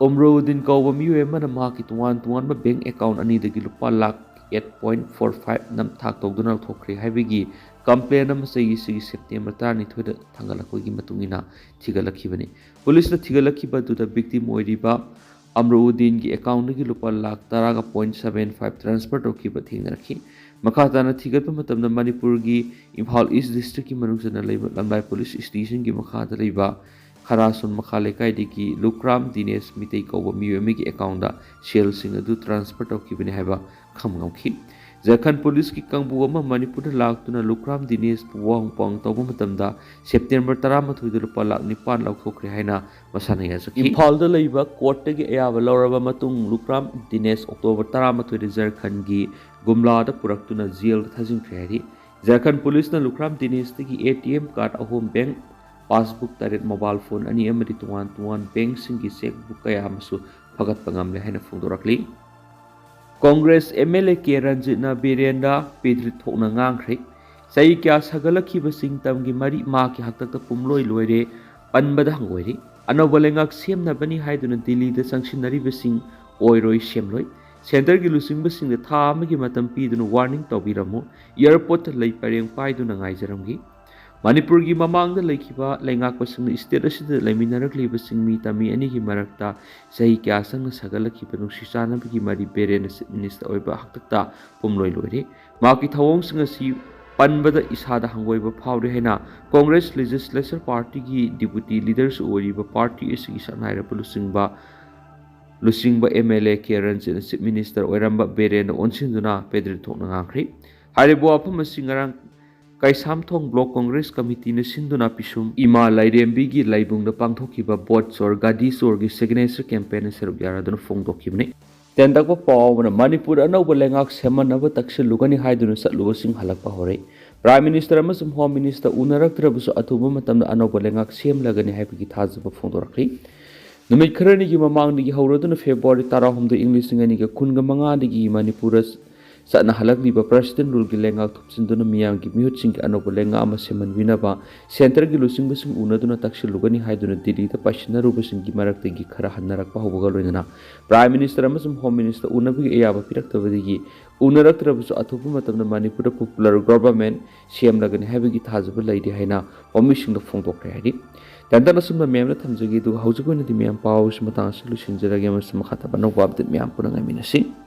ꯎꯝꯔꯣꯎꯗꯤꯟ ꯀꯧꯕ ꯃꯤꯑꯣꯏ ꯑꯃꯅ ꯃꯍꯥꯛꯀꯤ ꯇꯣꯉꯥꯟ ꯇꯣꯉꯥꯟꯕ ꯕꯦꯡꯛ ꯑꯦꯀꯥꯎꯟꯠ ꯑꯅꯤꯗꯒꯤ ꯂꯨꯄꯥ lakh eight point four five ꯅꯝꯊꯥꯛ ꯇꯧꯗꯨꯅ ꯂꯧꯊꯣꯛꯈ꯭ꯔꯦ ꯍꯥꯏꯕꯒꯤ ꯀꯝꯄ꯭ꯂꯦꯟ ꯑꯃ ꯆꯍꯤ ꯑꯁꯤꯒꯤ ꯁꯦꯞꯇꯦꯝꯕꯔ ꯇꯔꯥꯅꯤꯊꯣꯏꯗ ꯊꯥꯡꯒꯠꯂꯛꯄꯒꯤ ꯃꯇꯨꯡ ꯏꯟꯅ ꯊꯤꯒꯠꯂꯛꯈꯤꯕꯅꯤ꯫ ꯄꯨꯂꯤꯁꯅ ꯊꯤꯒꯠꯂꯛꯈꯤꯕ ꯑꯗꯨꯗ ꯚꯤꯛꯇꯤꯝ ꯑꯣꯏꯔꯤꯕ ꯑꯃꯔꯨꯗꯤꯟꯒꯤ ꯑꯦꯀꯥꯎꯟꯗꯒꯤ ꯂꯨꯄꯥ ꯂꯥꯈ ꯇꯔꯥꯒ ꯄꯣꯏꯟ ꯁꯕꯦꯟ ꯐꯥꯏꯚ ꯇ꯭ꯔꯥꯟꯁꯐꯔ ꯇꯧꯈꯤꯕ ꯊꯦꯡꯅꯔꯛꯈꯤ꯫ ꯃꯈꯥ ꯇꯥꯅ ꯊꯤꯒꯠꯄ ꯃꯇꯝꯗ ꯃꯅꯤꯄꯨꯔꯒꯤ ꯏꯝꯐꯥꯜ ꯏꯁ ꯗꯤꯁꯇ꯭ꯔꯤꯛꯀꯤ ꯃꯅꯨꯡ ꯆꯟꯅ ꯂꯩꯕ ꯂꯝꯂꯥꯏ ꯄꯨꯂꯤꯁ ꯁ꯭ꯇꯦꯁꯟꯒꯤ ꯃꯈꯥꯗ ꯂꯩꯕ ꯈꯔꯥꯁꯣꯟ ꯃꯈꯥ ꯂꯩꯀꯥꯏꯗꯒꯤ ꯂꯨꯈ꯭ꯔꯥꯝ ꯗꯤꯅꯦꯁ ꯃꯤꯇꯩ ꯀꯧꯕ ꯃꯤꯑꯣꯏ ꯑꯃꯒꯤ ꯑꯦꯀꯥꯎꯟꯗ ꯁꯦꯜꯁꯤꯡ ꯑꯗꯨ ꯇ꯭ꯔꯥꯟꯁꯐꯔ ꯇꯧꯈꯤꯕꯅꯤ ꯍꯥꯏꯕ ꯈꯪꯕ ꯉꯝꯈꯤ꯫ ꯖꯔꯈꯟ ꯄꯨꯂꯤꯁꯀꯤ ꯀꯥꯡꯕꯨ ꯑꯃ ꯃꯅꯤꯄꯨꯔꯗ ꯂꯥꯛꯇꯨꯅ ꯂꯨꯈ꯭ꯔꯥꯝ ꯗꯤꯅꯦꯁꯄꯨ ꯋꯥꯍꯪ ꯄꯥꯎꯍꯪ ꯇꯧꯕ ꯃꯇꯝꯗ ꯁꯦꯞꯇꯦꯝꯕꯔ ꯇꯔꯥꯃꯥꯊꯣꯏꯗ ꯂꯨꯄꯥ ꯂꯥꯈ ꯅꯤꯄꯥꯟ ꯂꯧꯊꯣꯛꯈ꯭ꯔꯦ ꯍꯥꯏꯅ ꯃꯁꯥꯅ ꯌꯥꯖꯈꯤ꯫ ꯏꯝꯐꯥꯜꯗ ꯂꯩꯕ ꯀꯣꯔꯠꯇꯒꯤ ꯑꯌꯥꯕ ꯂꯧꯔꯕ ꯃꯇꯨꯡ ꯂꯨꯈ꯭ꯔꯥꯝ ꯗꯤꯅꯦꯁ ꯑꯣꯛꯇꯣꯕꯔ ꯇꯔꯥꯃꯥꯊꯣꯏꯗ ꯖꯔꯈꯟꯒꯤ ꯒꯨꯝꯂꯥꯗ ꯄꯨꯔꯛꯇꯨꯅ ꯖꯦꯜꯗ ꯊꯥꯖꯤꯟꯈ꯭ꯔꯦ ꯍꯥꯏꯔꯤ꯫ ꯖꯔꯈꯟ ꯄꯨꯂꯤꯁꯅ ꯂꯨꯈ꯭ꯔꯥꯝ ꯗꯤꯅꯦꯁꯇꯒꯤ ꯑꯦ ꯇꯤ ꯑꯦꯝ ꯀꯥꯔꯗ ꯑꯍꯨꯝ, ꯕꯦꯡꯛ ꯄꯥꯁꯕꯨꯛ ꯇꯔꯦꯠ, ꯃꯣꯕꯥꯏꯜ ꯐꯣꯟ ꯑꯅꯤ ꯑꯃꯗꯤ ꯇꯣꯉꯥꯟ ꯇꯣꯉꯥꯟ ꯕꯦꯡꯛꯁꯤꯡꯒꯤ ꯆꯦꯛꯕꯨꯛ ꯀꯌꯥ ꯑꯃꯁꯨ ꯐꯒꯠꯄ ꯉꯝꯂꯦ ꯍꯥꯏꯅ ꯐꯣꯡꯗꯣꯔꯛꯂꯤ꯫ Congress M L A K ꯔꯟꯖꯤꯠꯅ ꯕꯤꯔꯦꯟꯗ ꯄꯦꯗ꯭ꯔꯤꯠ ꯊꯣꯛꯅ ꯉꯥꯡꯈ꯭ꯔꯦ꯫ ꯆꯍꯤ ꯀꯌꯥ ꯁꯥꯒꯠꯂꯛꯈꯤꯕꯁꯤꯡ ꯇꯝꯒꯤ ꯃꯔꯤ ꯃꯍꯥꯛꯀꯤ ꯍꯥꯛꯇꯛꯇ ꯄꯨꯝꯂꯣꯏ ꯂꯣꯏꯔꯦ ꯄꯟꯕꯗ ꯍꯪꯒꯣꯏꯔꯤ꯫ ꯑꯅꯧꯕ ꯂꯩꯉꯥꯛ ꯁꯦꯝꯅꯕꯅꯤ ꯍꯥꯏꯗꯨꯅ ꯗꯤꯜꯂꯤꯗ ꯆꯪꯁꯤꯟꯅꯔꯤꯕꯁꯤꯡ ꯑꯣꯏꯔꯣꯏ ꯁꯦꯝꯂꯣꯏ꯫ ꯁꯦꯟꯇꯔꯒꯤ ꯂꯨꯆꯤꯡꯕꯁꯤꯡꯗ ꯊꯥ ꯑꯃꯒꯤ ꯃꯇꯝ ꯄꯤꯗꯨꯅ ꯋꯥꯔꯅꯤꯡ ꯇꯧꯕꯤꯔꯝꯃꯨ꯫ ꯑꯦꯌꯥꯔꯄꯣꯔꯠꯇ ꯂꯩ ꯄꯔꯦꯡ ꯄꯥꯏꯗꯨꯅ ꯉꯥꯏꯖꯔꯝꯒꯦ꯫ ꯃꯅꯤꯄꯨꯔꯒꯤ ꯃꯃꯥꯡꯗ ꯂꯩꯈꯤꯕ ꯂꯩꯉꯥꯛꯄꯁꯤꯡꯅ ꯁ꯭ꯇꯦꯠ ꯑꯁꯤꯗ ꯂꯩꯃꯤꯟꯅꯔꯛꯂꯤꯕꯁꯤꯡ ꯃꯤ ꯇꯝꯃꯤ ꯑꯅꯤꯒꯤ ꯃꯔꯛꯇ ꯆꯍꯤ ꯀꯌꯥ ꯆꯪꯅ ꯁꯥꯒꯠꯂꯛꯈꯤꯕ ꯅꯨꯡꯁꯤ ꯆꯥꯟꯅꯕꯒꯤ ꯃꯔꯤ ꯕꯤꯔꯦꯟꯅ ꯆꯤꯐ ꯃꯤꯅꯤꯁꯇꯔ ꯑꯣꯏꯕ ꯍꯥꯛꯇꯛꯇ ꯄꯨꯝꯂꯣꯏ ꯂꯣꯏꯔꯦ꯫ ꯃꯍꯥꯛꯀꯤ ꯊꯧꯑꯣꯡꯁꯤꯡ ꯑꯁꯤ ꯄꯟꯕꯗ ꯏꯁꯥꯗ ꯍꯪꯒꯣꯏꯕ ꯐꯥꯎꯔꯦ ꯍꯥꯏꯅ ꯀꯣꯡꯒ꯭ꯔꯦꯁ ꯂꯦꯖꯤꯁꯂꯦꯆꯔ ꯄꯥꯔꯇꯤꯒꯤ ꯗꯤꯄꯨꯇꯤ ꯂꯤꯗꯔꯁꯨ ꯑꯣꯏꯔꯤꯕ ꯄꯥꯔꯇꯤ ꯑꯁꯤꯒꯤ ꯁꯛꯅꯥꯏꯔꯕ ꯂꯨꯆꯤꯡꯕ ꯂꯨꯆꯤꯡꯕ ꯑꯦꯝ ꯑꯦꯜ ꯑꯦ ꯀꯦ ꯔꯟꯖꯤꯠꯅ ꯆꯤꯐ ꯃꯤꯅꯤꯁꯇꯔ ꯑꯣꯏꯔꯝꯕ ꯕꯤꯔꯦꯟꯅ ꯑꯣꯟꯁꯤꯟꯗꯨꯅ ꯄꯦꯗ꯭ꯔꯤꯠ ꯊꯣꯛꯅ ꯉꯥꯡꯈ꯭ꯔꯦ꯫ ꯍꯥꯏꯔꯤꯕ ꯋꯥꯐꯝ ꯑꯁꯤ ꯉꯔꯥꯡ ꯀꯩꯁꯥꯝꯊꯣꯡ ꯕ꯭ꯂꯣꯛ ꯀꯣꯡꯒ꯭ꯔꯦꯁ ꯀꯃꯤꯇꯤꯅ ꯁꯤꯟꯗꯨꯅ ꯄꯤꯁꯨꯝ ꯏꯃꯥ ꯂꯥꯏꯔꯦꯝꯕꯤꯒꯤ ꯂꯥꯏꯕꯨꯡꯗ ꯄꯥꯡꯊꯣꯛꯈꯤꯕ ꯚꯣꯠ ꯆꯣꯔ ꯒꯥꯗꯤ ꯆꯣꯔꯒꯤ ꯁꯤꯒꯅꯦꯆꯔ ꯀꯦꯝꯄꯦꯟꯗ ꯁꯔꯨꯛ ꯌꯥꯔꯗꯨꯅ ꯐꯣꯡꯗꯣꯛꯈꯤꯕꯅꯤ꯫ ꯇꯦꯟꯇꯛꯄ ꯄꯥꯎ ꯑꯃꯅ ꯃꯅꯤꯄꯨꯔ ꯑꯅꯧꯕ ꯂꯩꯉꯥꯛ ꯁꯦꯝꯃꯟꯅꯕ ꯇꯛꯁꯤꯜꯂꯨꯒꯅꯤ ꯍꯥꯏꯗꯨꯅ ꯆꯠꯂꯨꯕꯁꯤꯡ ꯍꯜꯂꯛꯄ ꯍꯧꯔꯦ꯫ ꯄ꯭ꯔꯥꯏꯝ ꯃꯤꯅꯤꯁꯇꯔ ꯑꯃꯁꯨꯡ ꯍꯣꯝ ꯃꯤꯅꯤꯁꯇꯔ ꯎꯅꯔꯛꯇ꯭ꯔꯕꯁꯨ ꯑꯊꯨꯕ ꯃꯇꯝꯗ ꯑꯅꯧꯕ ꯂꯩꯉꯥꯛ ꯁꯦꯝꯂꯒꯅꯤ ꯍꯥꯏꯕꯒꯤ ꯊꯥꯖꯕ ꯐꯣꯡꯗꯣꯔꯛꯂꯤ꯫ ꯅꯨꯃꯤꯠ ꯈꯔꯅꯤꯒꯤ ꯃꯃꯥꯡꯗꯒꯤ ꯍꯧꯔꯗꯨꯅ ꯐꯦꯕ꯭ꯔꯨꯋꯥꯔꯤ ꯇꯔꯥꯍꯨꯝꯗꯣꯏ, ꯏꯪ ꯂꯤꯁꯤꯡ ꯑꯅꯤꯒ ꯀꯨꯟꯒ ꯃꯉꯥꯗꯒꯤ ꯃꯅꯤꯄꯨꯔ ꯆꯠꯅꯍꯜꯂꯛꯂꯤꯕ ꯄ꯭ꯔꯁꯤꯗꯦꯟ ꯔꯨꯜꯒꯤ ꯂꯩꯉꯥꯛ ꯊꯨꯞꯆꯤꯟꯗꯨꯅ ꯃꯤꯌꯥꯝꯒꯤ ꯃꯤꯍꯨꯠꯁꯤꯡꯒꯤ ꯑꯅꯧꯕ ꯂꯩꯉꯥꯛ ꯑꯃ ꯁꯦꯝꯍꯟꯕꯤꯅꯕ ꯁꯦꯟꯇꯔꯒꯤ ꯂꯨꯆꯤꯡꯕꯁꯤꯡ ꯎꯅꯗꯨꯅ ꯇꯛꯁꯤꯜꯂꯨꯒꯅꯤ ꯍꯥꯏꯗꯨꯅ ꯗꯤꯜꯂꯤꯗ ꯄꯥꯏꯁꯤꯟꯅꯔꯨꯕꯁꯤꯡꯒꯤ ꯃꯔꯛꯇꯒꯤ ꯈꯔ ꯍꯟꯅꯔꯛꯄ ꯍꯧꯕꯒ ꯂꯣꯏꯅꯅ ꯄ꯭ꯔꯥꯏꯝ ꯃꯤꯅꯤꯁꯇꯔ ꯑꯃꯁꯨꯡ ꯍꯣꯝ ꯃꯤꯅꯤꯁꯇꯔ ꯎꯅꯕꯒꯤ ꯑꯌꯥꯕ ꯄꯤꯔꯛꯇꯕꯗꯒꯤ ꯎꯅꯔꯛꯇ꯭ꯔꯕꯁꯨ ꯑꯊꯨꯕ ꯃꯇꯝꯗ ꯃꯅꯤꯄꯨꯔꯗ ꯄꯣꯄꯨꯂꯔ ꯒꯣꯚꯔꯟꯃꯦꯟꯠ ꯁꯦꯝꯂꯒꯅꯤ ꯍꯥꯏꯕꯒꯤ ꯊꯥꯖꯕ ꯂꯩꯔꯤ ꯍꯥꯏꯅ ꯍꯣꯝ ꯃꯤꯁꯤꯡꯗ ꯐꯣꯡꯗꯣꯛꯈ꯭ꯔꯦ ꯍꯥꯏꯔꯤ꯫ ꯇꯦꯟꯇꯛꯅ ꯑꯁꯨꯝꯅ ꯃꯌꯥꯝꯗ ꯊꯝꯖꯒꯦ, ꯑꯗꯨꯒ ꯍꯧꯖꯤꯛ ꯑꯣꯏꯅꯗꯤ ꯃꯌꯥꯝ ꯄꯥꯎ ꯑꯁꯤ ꯃꯇꯥꯡ ꯑꯁꯤ ꯂꯣꯏꯁꯤꯟꯖꯔꯒꯦ ꯑꯃꯁꯨꯡ ꯃꯈꯥ ꯇꯥꯕ ꯑꯅꯧꯕ ꯑꯞꯗꯦꯠ ꯃꯌꯥꯝ ꯄꯨꯟꯅ ꯉꯥꯏꯃꯤꯟꯅꯁꯤ꯫